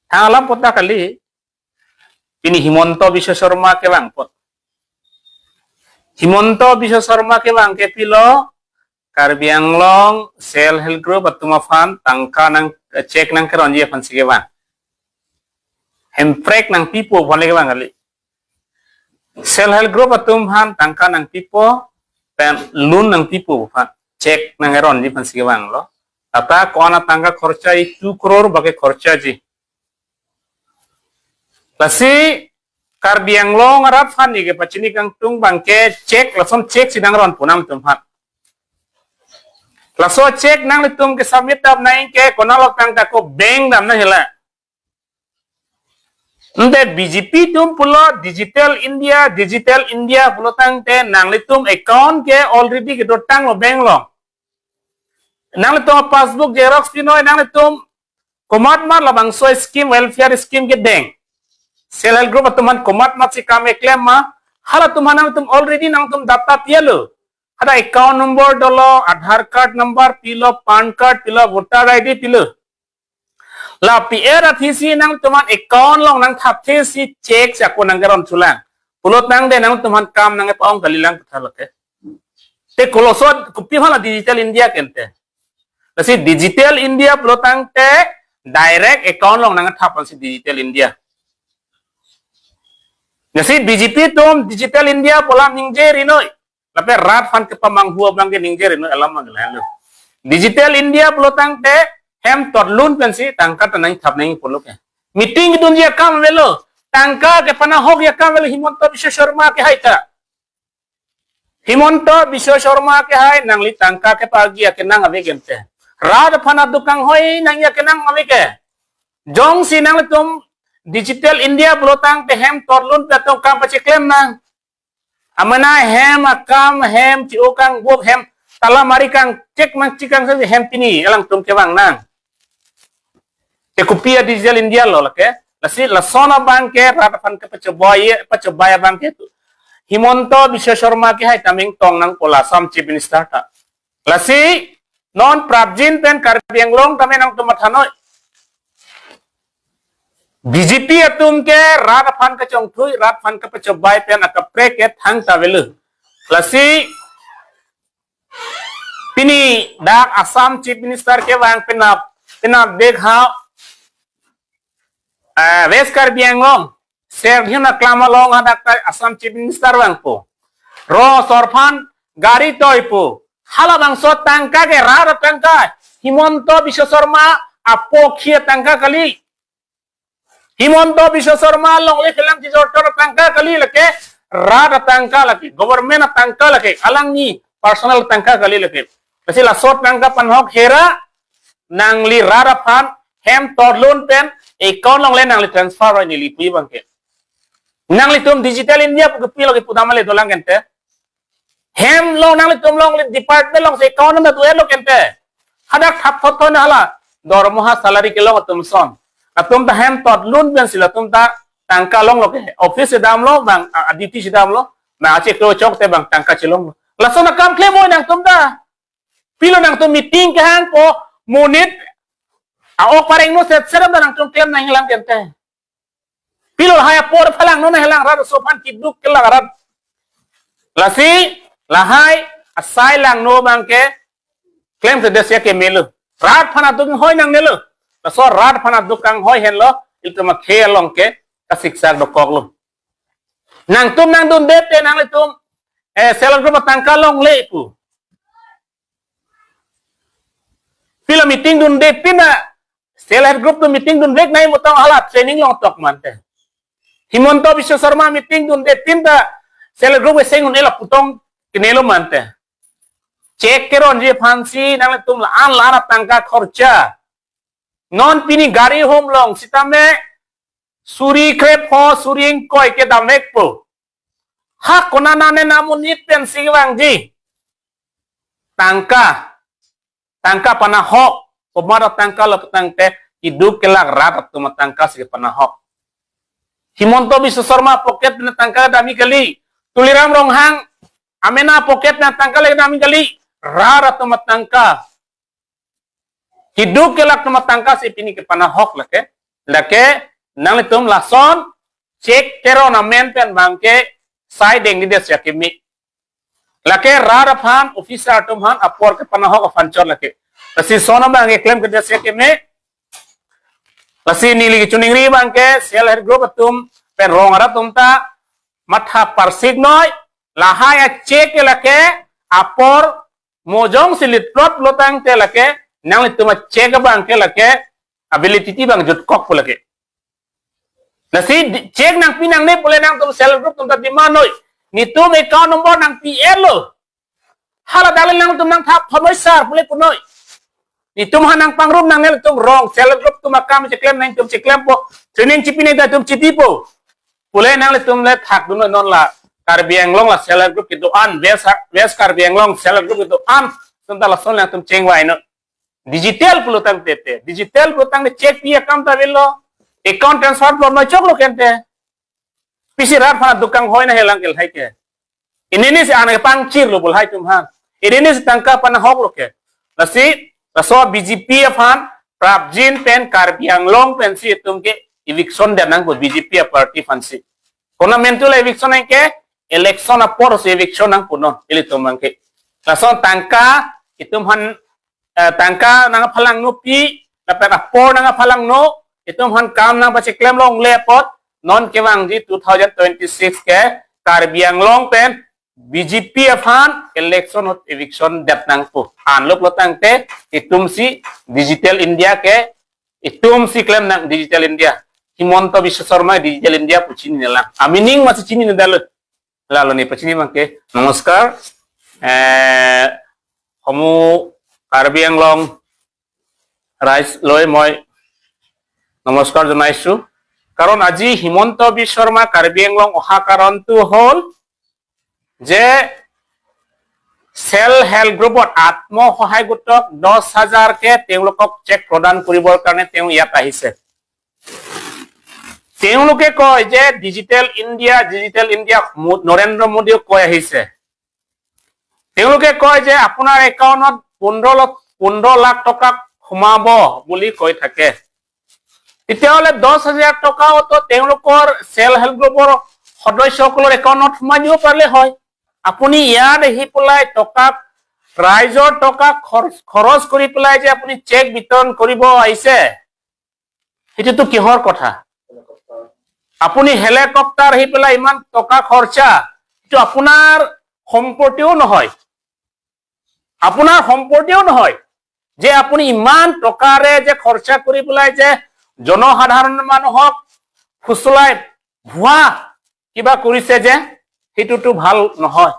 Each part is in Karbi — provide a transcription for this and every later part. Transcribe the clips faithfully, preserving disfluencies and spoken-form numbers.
Thang alam apot ta kali. Pini Himanta Biswa Sarma kevang apot. Himanta Biswa Sarma kevang ke pilo, Karbi Anglong self help group atum aphan tangka nang, eh, cheque nangkeronji aphansi kevang. Hemprek nangpipo aphan le kevang kali. Self help group atum aphan tangka nangpipo, pen loan nangpipo aphan, cheque nangkeronji aphansi kevanglo. Tata ko-an atangka khorcha, itu crore bak ke khorchaji. Lasi Karbi Anglong arat aphan ni kepachini kangtung abang ke cheque, lason cheque si nangronpo nangtum aphan. Laso cheque nanglitum ke submit damnang ke konat lo tangka ko bank damnang hela. Ante B J P atum pulo Digital India, Digital India pulo tangte nanglitum account ke already kedotanglo bank along. Nanglitum passbook xerox pinoi, nanglitum komatmat labangso scheme, welfare scheme kedeng. Self help group atum aphan komatmat si kam keklem ma, halatum aphan nangtum already nangtum data pilo. Hadak account number dolo, Aadhaar card number pilo, PAN card pilo, voter I D pilo. La P R athisi nangtum aphan account along nangthapthe si cheque si ako nangkeron chulang. Pulo tangte nangtum aphan kam nangkepa-ong kalilang puthot lake. Te koloso kopi aphan la Digital India ke ante. Lasi Digital India pulo tangte direct account along nangthap aphansi Digital India. Lasi B J P atum Digital India pu alam ningje rinoi. Lapen rat aphan kepamanghu abang ke ningje rinoi alam abang lahenlo. Digital India pulo tangte hem totlun pensi tangka ta nangthap nangji pulo ke. Meeting kedunji akam avelo. Tangka kepanahokji akam avelo Himanta Biswa Sarma kehai ta. Himanta Biswa Sarma kehai nangli tangka kepagi akenang ave ke ante. Rat aphan aduk kanghoi nangji akenang ave ke. Jongsi nanglitum Digital India pulo tangte hem totlun pen atum kam pacheklem nang. Amena hem akam, hem chi-o kangbup, hem tala mari kangchek nangchek kangse hem pini alangtum kevang nang. Te kopi a Digital India lo lake. Lasi lason abang ke rat aphan kepachobei, pachobei abang ke tu. Himanta Biswa Sarma kehai ta mengtong nangpo la Assam Chief Minister ta. Lasi non prapjin pen Karbi Anglong tame nangtum mathanoi. B J P atum ke rat aphan kachongthui, rat aphan kepachobei pen akaprek ke thangta avelo. Lasi pini dak Assam Chief Minister kevang penap, penap dek ha, eh, West Karbi Anglong Serhiun aklam along hadak ta Assam Chief Minister vangpo. Ro asor aphan gari toipo. Halabangso tangka ke rat atangka. Himanta Biswa Sarma apokhi atangka kali. Himanta Biswa Sarma longle kelang chijor tor atangka kali lake. Rat atangka lake. Government atangka lake. Alangli personal atangka kali lake. Lasi laso atangka panahok hera nangli rat aphan hem totlun pen account along le nangli transfer oi neli pu abang ke. Nanglitum Digital India pu kopi lo ke pudam le dolang ke ante. Hem along nanglitum along le department alongsi account nang do-etlo ke ante. Hadak thap thot thon hala. Dormoha salary kelong atum ason. Atum ta hem totlun pensi latum ta tangka longlo ke. Office si damlo bang, a, a, duty si damlo. Bang achiklo chokte bang tangka chelonglo. Lason akam klem oi nangtum ta. Pilo nangtum meeting kehang ko monit a-ok pareng no set set nangtum klem nanglang ke ante. Pilo lahai apor phalang no nanglang rat aso aphan keduk kelak rat. Lasi lahai asai langno abang ke klemkledet si akemelo. Rat aphan aduk kanghoi nangnelo. Laso rat aphan aduk kanghoi henlo ilitum akhei along ke kasiksak dokoklo. Nangtum nangdunde te nanglitum, eh, self help group atangka longle pu. Pilo meeting dunde pin ta self help group atum meeting dunvek nai mutang hala training long tok ma ante. Himanta Biswa Sarma meeting dunde pin ta self help group eseng un-elo putong kenelo ma ante. Cheque keronji aphansi nanglitum la-an la-an atangka khorcha. Non pini gari hom along sitame suri krepho suri ingkoi kedam vekpo. Ha konat nane namun it pensi vangji. Tangka. Tangka panahok. Komat atangka lo pu tangte keduk kelak rat atum atangka si panahok. Himanta Biswa Sarma pocket pen tangka damji kali. Tuliram Ronghang amena pocket pen tangka le damji kali. Rat atum atangka. Keduk kelak atum atangka si pini kepanahok lake. Lake nanglitum lason check keron amen pen abangke sai dengdidet si akimi. Lake rat aphan, officer atum aphan apor kepanahok aphan chot lake. Lasi lason abangke klemkledet si akimi. Lasi neli kachiningri abangke self help group atum pen rong arat atum ta matha parsiknoi, lahai a check ke lake apor mo jongsi litplot lo tangte lake nanglitum a check abangke lake validity abang jutkok pu lake. Lasi di-, check nangpi nangne pule nangtum self help group atum ta demand noi. Netum account number nangpi-etlo. Hala dali nangtum nangthap phonoi sir pule punoi. Netum ha nangpangrum nangne, netum rong self help group atum akam cheklem nangtum cheklempo. Training chipi nangtum chipipo. Pule nanglitum le thakdun non la Karbi Anglong la self help group kedo-an, West, West Karbi Anglong self help group kedo-an. Atum ta lason nangtum chengvainon. Digital pulo tangte te. Digital pulo tangte check pi akam ta avelo. Account transfer pulo noi choklo kente. Pisi rat aphan dukang hoi na helang ke lahai ke. Inini si an pangchirlo pu lahai atum aphan. Inini si tangka panahoklo ke. Lasi, laso B J P aphan, prapjin pen Karbi Anglong pensi itum ke eviction det nangpo B J P a party aphansi. Konat amen tu la eviction ke, election apor si eviction nangpo non, ilitum abangke. Lason tangka, itum aphan, eh, tangka nangphalangno pi, lapen apor nangphalangno, itum aphan kam nangpacheklem longle apot, non kevangji two thousand twenty-six ke Karbi Anglong pen B J P aphan election ahut eviction det nangpo. Anlok lo tangte itum si Digital India ke, itum si klem nang Digital India. Himanta Biswa Sarma Digital India pu chininelang. A meaning masi chininedetlo. Lalo ne pachini abangke. নমস্কাৰ। এ, সমূহ কাৰ্বি আংলং ৰাইজলৈ মই নমস্কাৰ জনাইছো। কাৰণ আজি হিমন্ত বিশ্ব শৰ্মা কাৰ্বি আংলং অহা কাৰণটো হ'ল যে চেল্ফ হেল্প গ্ৰুপত, আত্মসহায়ক গোটক দহ হাজাৰকে তেওঁলোকক চেক প্ৰদান কৰিবৰ কাৰণে তেওঁ ইয়াত আহিছে। তেওঁলোকে কয় যে ডিজিটেল ইণ্ডিয়া, ডিজিটেল ইণ্ডিয়া মো-, নৰেন্দ্ৰ মোদীয়ে কৈ আহিছে। তেওঁলোকে কয় যে আপোনাৰ একাউণ্টত পোন্ধৰ লাখ, পোন্ধৰ লাখ টকা সোমাব বুলি কৈ থাকে। তেতিয়াহ'লে দহ হাজাৰ টকাও তো তেওঁলোকৰ চেল্ফ হেল্প গ্ৰুপৰ সদস্যসকলৰ একাউণ্টত সোমাই দিব পাৰিলে হয়। আপুনি ইয়াত আহি পেলাই টকা, ৰাইজৰ টকা খৰচ, খৰচ কৰি পেলাই যে আপুনি চেক বিতৰণ কৰিব আহিছে, সেইটোতো কিহৰ কথা? আপুনি হেলিকপ্টাৰ আহি পেলাই ইমান টকা খৰচা, এইটো আপোনাৰ সম্পত্তিও নহয়, আপোনাৰ সম্পত্তিও নহয় যে আপুনি ইমান টকাৰে যে খৰচা কৰি পেলাই যে জনসাধাৰণ মানুহক ফুচলাই ভুৱা কিবা কৰিছে যে, সেইটোতো ভাল নহয়।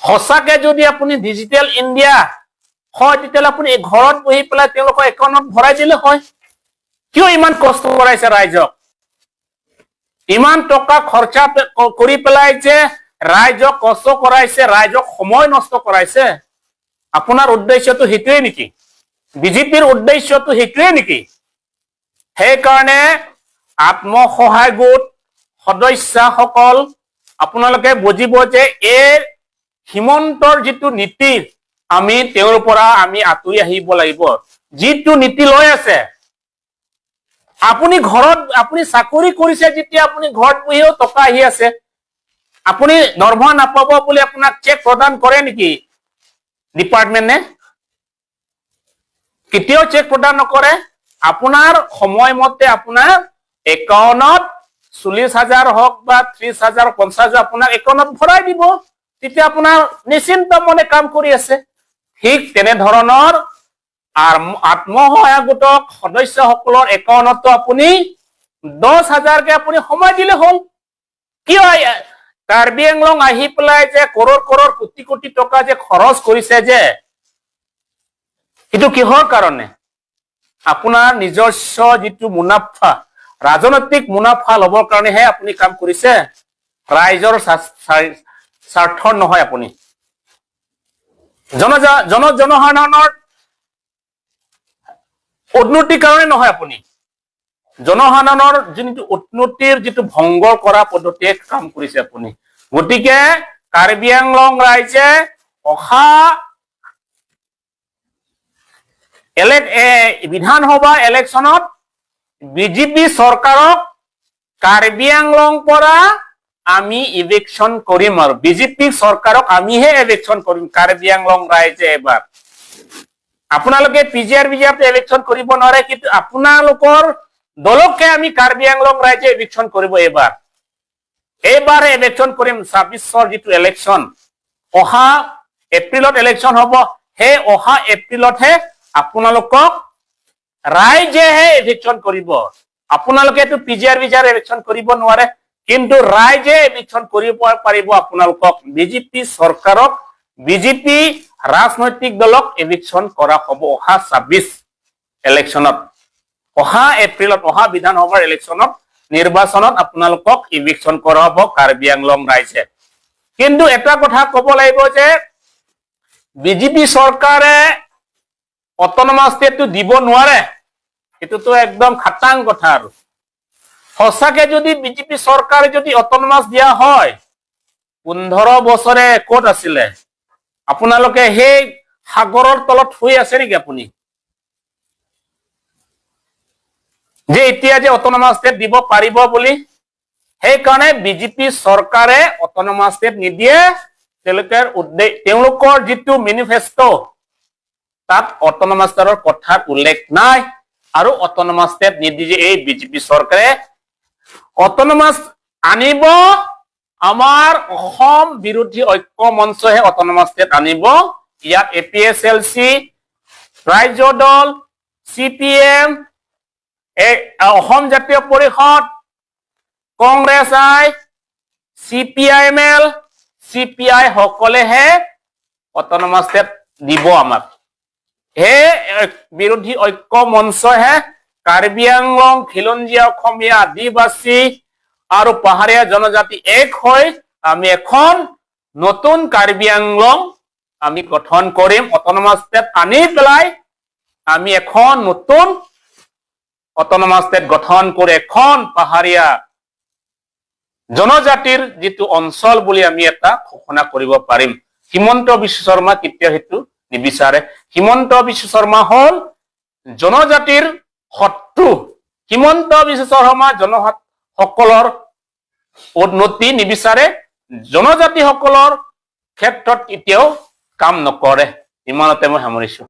সঁচাকে যদি আপুনি ডিজিটেল ইণ্ডিয়া হয়, তেতিয়াহ'লে আপুনি এই ঘৰত বহি পেলাই তেওঁলোকৰ একাউণ্টত ভৰাই দিলে হয়। কিয় ইমান কষ্ট কৰাইছে ৰাইজক? ইমান টকা খৰচা পে-, ক-, কৰি পেলাই যে ৰাইজক কষ্ট কৰাইছে, ৰাইজক সময় নষ্ট কৰাইছে, আপোনাৰ উদ্দেশ্যটো সেইটোৱে নেকি? বিজেপিৰ উদ্দেশ্যটো সেইটোৱে নেকি? সেইকাৰণে আত্মসহায়ক গোট সদস্যসকল, আপোনালোকে বুজিব যে এই হিমন্তৰ যিটো নীতি, আমি তেওঁৰ পৰা আমি আঁতৰি আহিব লাগিব। যিটো নীতি লৈ আছে, আপুনি ঘৰত, আপুনি চাকৰি কৰিছে যেতিয়া আপুনি ঘৰত বহিও টকা আহি আছে, আপুনি দৰমহা নাপাব বুলি আপোনাক চেক প্ৰদান কৰে নেকি ডিপাৰ্টমেণ্টে? কেতিয়াও চেক প্ৰদান নকৰে। আপোনাৰ সময়মতে আপোনাৰ একাউণ্টত চল্লিছ হাজাৰ হওক বা ত্ৰিছ হাজাৰ, পঞ্চাছ হাজাৰ আপোনাৰ একাউণ্টত ভৰাই দিব। তেতিয়া আপোনাৰ নিশ্চিন্ত মনে কাম কৰি আছে। ঠিক তেনেধৰণৰ আৰ-, আত্মসহায়ক গোটক সদস্যসকলৰ একাউণ্টতো আপুনি দহ হাজাৰকে আপুনি সোমাই দিলে হ'ল। কিয় এই কাৰ্বি আংলং আহি পেলাই যে কৰোৰ কৰোৰ কোটি কোটি টকা যে খৰচ কৰিছে যে, এইটো কিহৰ কাৰণে? আপোনাৰ নিজস্ব যিটো মুনাফা, ৰাজনৈতিক মুনাফা ল'বৰ কাৰণেহে আপুনি কাম কৰিছে, ৰাইজৰ স্বা-, স্বা-, স্বাৰ্থ নহয়। আপুনি জন-, জন-, জনসাধাৰণৰ উন্নতিৰ কাৰণে নহয়, আপুনি জনসাধাৰণৰ যিটো উন্নতিৰ যিটো ভংগ কৰা পদ্ধতিয়ে কাম কৰিছে আপুনি। গতিকে কাৰ্বি আংলং ৰাইজে অহা ইলে-, এ, বিধানসভা ইলেকশ্যনত বিজেপি চৰকাৰক কাৰ্বি আংলং পৰা আমি ইভিকশ্যন কৰিম আৰু বিজেপি চৰকাৰক আমিহে ইভিকশ্যন কৰিম কাৰ্বি আংলং ৰাইজে এবাৰ। আপোনালোকে পি জি আৰ বি জি আৰ ইভিকশ্যন কৰিব নোৱাৰে, কিন্তু আপোনালোকৰ দলকে আমি কাৰ্বি আংলং ৰাইজে ইভিকশ্যন কৰিব এইবাৰ। এইবাৰ ইভিকশ্যন কৰিম ছাব্বিছৰ যিটো ইলেকশ্যন, অহা এপ্ৰিলত ইলেকশ্যন হ'ব, সেই অহা এপ্ৰিলতহে আপোনালোকক ৰাইজেহে ইভিকশ্যন কৰিব। আপোনালোকেতো পি জি আৰ বি জি আৰ ইভিকশ্যন কৰিব নোৱাৰে, কিন্তু ৰাইজে ইভিকশ্যন কৰিব পাৰিব আপোনালোকক। বিজেপি চৰকাৰক, বিজেপি ৰাজনৈতিক দলক ইভিকশ্যন কৰা হ'ব অহা ছাব্বিছ ইলেকশ্যনত। অহা এপ্ৰিলত, অহা বিধানসভাৰ ইলেকশ্যনত, নিৰ্বাচনত আপোনালোকক ইভিকশ্যন কৰা হ'ব কাৰ্বি আংলং ৰাইজে। কিন্তু এটা কথা ক'ব লাগিব যে বিজেপি চৰকাৰে অট'নমাছ ষ্টেটটো দিব নোৱাৰে, এইটোতো একদম খাটাং কথা আৰু। সঁচাকে যদি বিজেপি চৰকাৰে যদি অট'নমাছ দিয়া হয়, পোন্ধৰ বছৰে ক'ত আছিলে? আপোনালোকে সেই সাগৰৰ তলত শুই আছে নেকি আপুনি? যে এতিয়া যে অট'নমাছ ষ্টেট দিব পাৰিব বুলি, সেইকাৰণে বিজেপি চৰকাৰে অট'নমাছ ষ্টেট নিদিয়ে। তেওঁলোকৰ উদ্দে-, তেওঁলোকৰ যিটো মেনিফেষ্টো, তাত অট'নমাছ ষ্টেটৰ কথাৰ উল্লেখ নাই আৰু অট'নমাছ ষ্টেট নিদিয়ে এই বিজেপি চৰকাৰে। অট'নমাছ আনিব আমাৰ অসম বিৰোধী ঐক্য মঞ্চইহে অট'নমাছ ষ্টেট আনিব। ইয়াত এ পি এইচ এল চি, ৰাজ্য দল, C P M, A, Asom Jatiya Parishad, Congress I, C P I M L, C P I সকলেহে অট'নমাছ ষ্টেট দিব আমাক। হে, এ, বিৰোধী ঐক্য মঞ্চইহে কাৰ্বি আংলং, খিলঞ্জীয়া অসমীয়া, আদিবাসী আৰু পাহাৰীয়া জনজাতি এক হৈ আমি এখন নতুন কাৰ্বি আংলং আমি গঠন কৰিম। অট'নমাছ ষ্টেট আনি পেলাই আমি এখন নতুন অট'নমাছ ষ্টেট গঠন কৰি এখন পাহাৰীয়া জনজাতিৰ যিটো অঞ্চল বুলি আমি এটা ঘোষণা কৰিব পাৰিম। হিমন্ত বিশ্ব শৰ্মা কেতিয়াও সেইটো নিবিচাৰে। হিমন্ত বিশ্ব শৰ্মা হ'ল জনজাতিৰ শত্ৰু। হিমন্ত বিশ্ব শৰ্মা জনসাত-, সকলৰ উন্নতি নিবিচাৰে, জনজাতিসকলৰ ক্ষেত্ৰত কেতিয়াও কাম নকৰে। ইমানতে মই সামৰিছো।